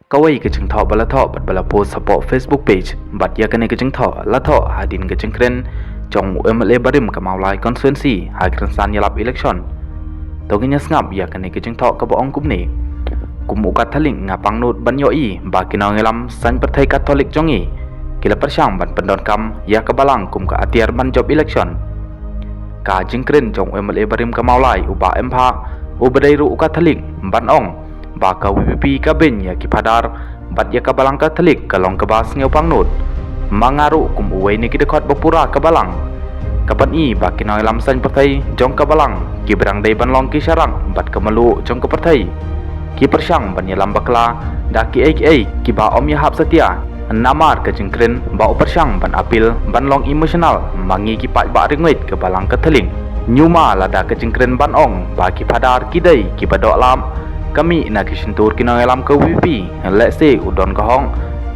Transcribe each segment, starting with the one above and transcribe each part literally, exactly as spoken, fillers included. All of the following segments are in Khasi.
Kawei ka jingthoh ba la thoh bad ba la post hapoh Facebook page bad ïa kane ka jingthoh la thoh hadien ka jingkren jong u M L A barim ka Mawlai constituency ha ki rynsan ïalap election. To ngin ïa sngap ïa kane ka jingthoh kaba ong kumne. Kum u Katholik nga pangnud ban ïohi ba ki nongïalam saiñ pyrthei Katholik jong ngi ki la pyrshang ban pyndonkam ïa ka balang kum ka atiar ban jop election. Ka jingkren jong u M L A barim ka Mawlai u Bah M Bhah, u ba dei ruh u Katholik, ban ong ba ka V P P ka beiñ ïa ki phadar bad ïa ka balang Katholik ka long kaba sngewpangnud. Ma nga ruh kum uwei na ki dkhot ba pura ka balang, ka ban i ba ki nongïalam saiñ pyrthei jong ka balang ki brang dei ban long ki sharak bad ka mluh jong ka pyrthei. Ki pyrshang ban ïalam bakla da kiei kiei kiba ym ïahap satia. Namar ka jingkren ba u pyrshang ban appeal ban long emotional ma ngi ki paidbah ri nguid ka balang Katholik. Ñiuma lada ka jingkren ban ong ba ki phadar ki dei kiba doh lap, ka mih na ki shyntur ki nongïalam ka V P P, lehse u don ka hok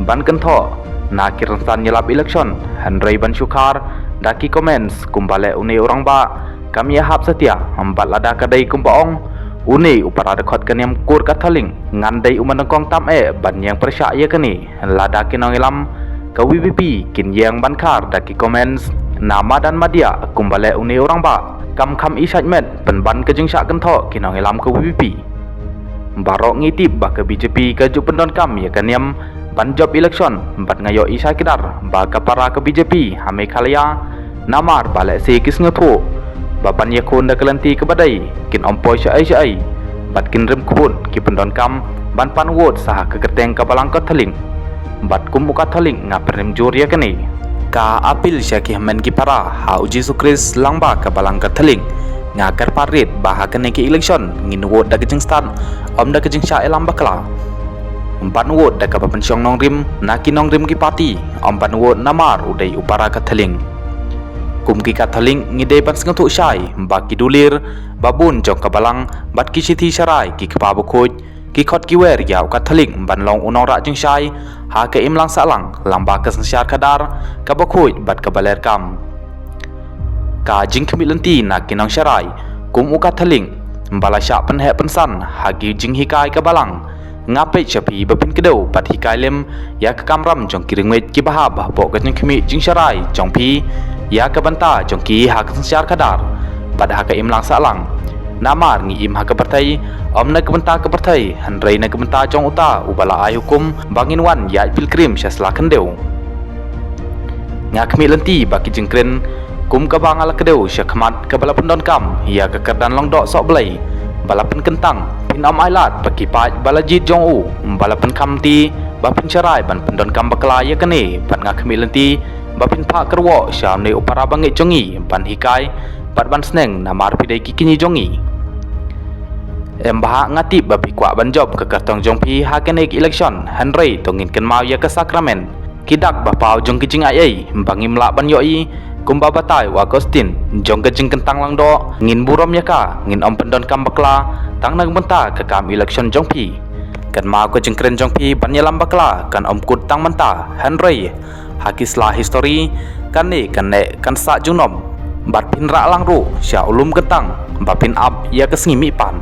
ban kynthoh na ki rynsan ïalap election, hynrei ban shu khar da ki comments kumba leh une u rangbah kam ïahap satia. Bad lada ka dei kumba ong une u para dkhot ka niam kur Katholik, ngan dei u ba nyngkong tam eh ban ïeng pyrshah ïa kane. Lada ki nongïalam ka V P P kin ïeng ban khar da ki comments na madan madiah kumba leh une u rangbah, kam kham i shait met pynban ka jingshah kynthoh ki nongïalam ka V P P. Baroh ngi tip ba ka B J P ka ju pyndonkam ïa ka niam ban jop election, bad nga ïohi shai kdar ba ka para ka B J P ha Meghalaya, namar ba lehse ki sngewthuh ba ban ïakhun da ka lynti kaba dei, kin ym poi shaei shaei bad kin rim kbut, ki pyndonkam ban pan vote sha ha ka kyrteng ka balang Katholik. Bad kum u Katholik nga pynrem jur ïa kane. Ka appeal sha ki hynmen ki para ha u Jisu Khrist lyngba ka balang Katholik, nga kyrpad rit ba ha kane ka election ngin vote da ka jingstad, ym da ka jingshah ïalam bakla. Ban vote da kaba pynshong nongrim na ki nongrim ki party, ym ban vote namar u dei u para Katholik. Kum ki Katholik ngi dei ban sngewthuh shai ba ki dulir ba bun jong ka balang bad ki shithi sharai ki kpa bakhuid ki khot ki wer ïa u Katholik ban long u nongrah jingshai ha ka imlang sahlang lyngba ka synshar khadar kaba khuid bad kaba ler kam. Ka jingkhmih lynti na ki nongsharai kum u Katholik ba la shah pynheh pynsan ha ki jinghikai ka balang, nga peit sha phi ba phin kdew bad hikai lem ïa ka kamram jong ki ri nguid kiba hap hapoh ka jingkhmih jingsharai jong phi ïa ka bynta jong ki ha ka synshar khadar bad ha ka imlang sahlang. Namar ngi im ha ka pyrthei, ym na ka bynta ka pyrthei, hynrei na ka bynta jong uta uba la ai hukum ba ngin wan ïaid pilgrim sha sla khyndew. Nga khmih lynti ba ki jingkren kum kaba nga la kdew sha khmat kaba la pyndonkam ïa ka kyrdan Lyngdoh Sohblei ba la pynkyntang, phin ym ailad ba ki paid ba la jied jong u ba la pynkham lynti ba phin sharai ban pyndonkam bakla ïa kane, bad nga khmih lynti ba phin phah kyrwoh sha une u para bangeit jong ngi ban hikai bad ban sneng namar phi dei ki kñi jong ngi. Em Bhah, nga tip ba phi kwah ban jop ka kyrtong jong phi ha kane ka election, hynrei to ngin kynmaw ïa ka sakramen, ki dak ba paw jong ki jingai ei ba ngim lah ban ïohi. Kumba batai u Augustine jong ka jingkyntang Lyngdoh, ngin burom ïa ka, ngin ym pyndonkam bakla tang na ka bynta ka kam election jong phi. Kynmaw ka jingkren jong phi ban ïalam bakla kan ym kut tang mynta, hynrei ha ki sla history kane kan neh kan sah junom, bad phin rah lang ruh sha u lum kyntang ba phin ap ïa ka sngi mihpan.